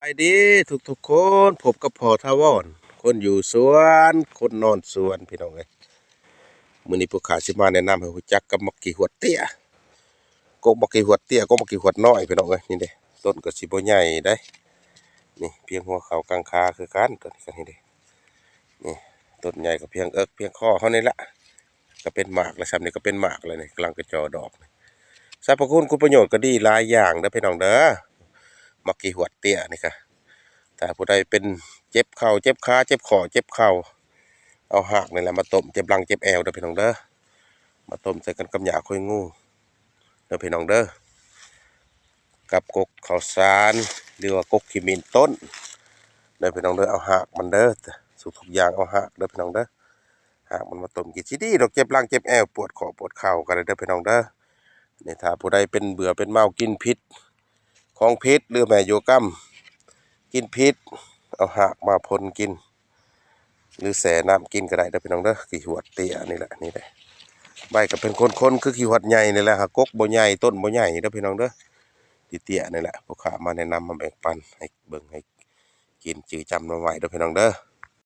ສະບາຍດີທຸກໆຄົນ ພົບກັບພໍ່ຖາວອນ ຄົນຢູ່ສວນ ຄົນນອນສວນ ພີ່ນ້ອງເອີຍ. ມື້ນີ້ພວກຂ້າຊິມາແນະນຳໃຫ້ຮູ້ຈັກກັບໝາກກີຫວດເຕ້ຍ ກົກໝາກກີຫວດເຕ້ຍ ກົກໝາກກີຫວດນ້ອຍ ພີ່ນ້ອງເອີຍ. ນີ້ເດ້ ຕົ້ນກໍຊິບໍ່ໃຫຍ່ໃດ໋ ນີ້ພຽງຫົວເຂົ່າກາງຂາຄືກັນ ຕົ້ນນີ້ກໍນີ້ເດ້ ນີ້ຕົ້ນໃຫຍ່ກໍພຽງເອິກພຽງຄໍເຮົານີ້ລະ ກໍເປັນໝາກແລ້ວ ຊ່ຳນີ້ກໍເປັນໝາກແລ້ວນີ້ ກຳລັງກະຈໍ່ດອກ. ສັບພະຄຸນຄຸນປະໂຫຍດກໍດີຫຼາຍຢ່າງເດີພີ່ນ້ອງເດີ ໝາກກີຫວດເຕ້ຍນີ້ກະ ຖ້າຜູ້ໃດເປັນເຈັບເຂົ່າເຈັບຂາເຈັບຂໍ້ເຈັບເຂົ່າ ເອົາຮາກນີ້ແຫຼະມາຕົ້ມ ເຈັບຫຼັງເຈັບແອວເດີພີ່ນ້ອງເດີ ມາຕົ້ມໃສ່ກັນກັບຫຍ້າຄອຍງູເດີພີ່ນ້ອງເດີ ກັບກົກເຂົ້າສານ ຫຼືວ່າກົກຂີ້ໝິ່ນຕົ້ນເດີພີ່ນ້ອງເດີ. ເອົາຮາກມັນເດີ ທຸກໆຢ່າງເອົາຮາກເດີພີ່ນ້ອງເດີ ຫາກມັນມາຕົ້ມກິນຊິດີດອກ ເຈັບຫຼັງເຈັບແອວ ປວດຂໍ້ປວດເຂົ່າກໍໄດ້ເດີພີ່ນ້ອງເດີ. ນີ້ຖ້າຜູ້ໃດເປັນເບື່ອເປັນເມົາ ກິນຜິດຂອງຜິດ ຫຼືແມ່ນຢູ່ກຳ ກິນຜິດ ເອົາຫາກມາພົ່ນກິນ ຫຼືແຊ່ນ້ຳກິນກໍໄດ້ເດີພີ່ນ້ອງເດີ. ຂີ້ຫວດເຕ້ຍນີ້ແຫຼະ ນີ້ແຫຼະ ໃບກໍເປັນຄົນໆ ຄືຂີ້ຫວດໃຫຍ່ນີ້ແຫຼະ ຫາກົກບໍ່ໃຫຍ່ ຕົ້ນບໍ່ໃຫຍ່ເດີພີ່ນ້ອງເດີ ເຕ້ຍໆນີ້ແຫຼະ. ພວກຂ້າມາແນະນຳມາແບ່ງປັນໃຫ້ເບິ່ງໃຫ້ ກິນຈື່ຈຳນຳໄວ້ເດີພີ່ນ້ອງເດີ.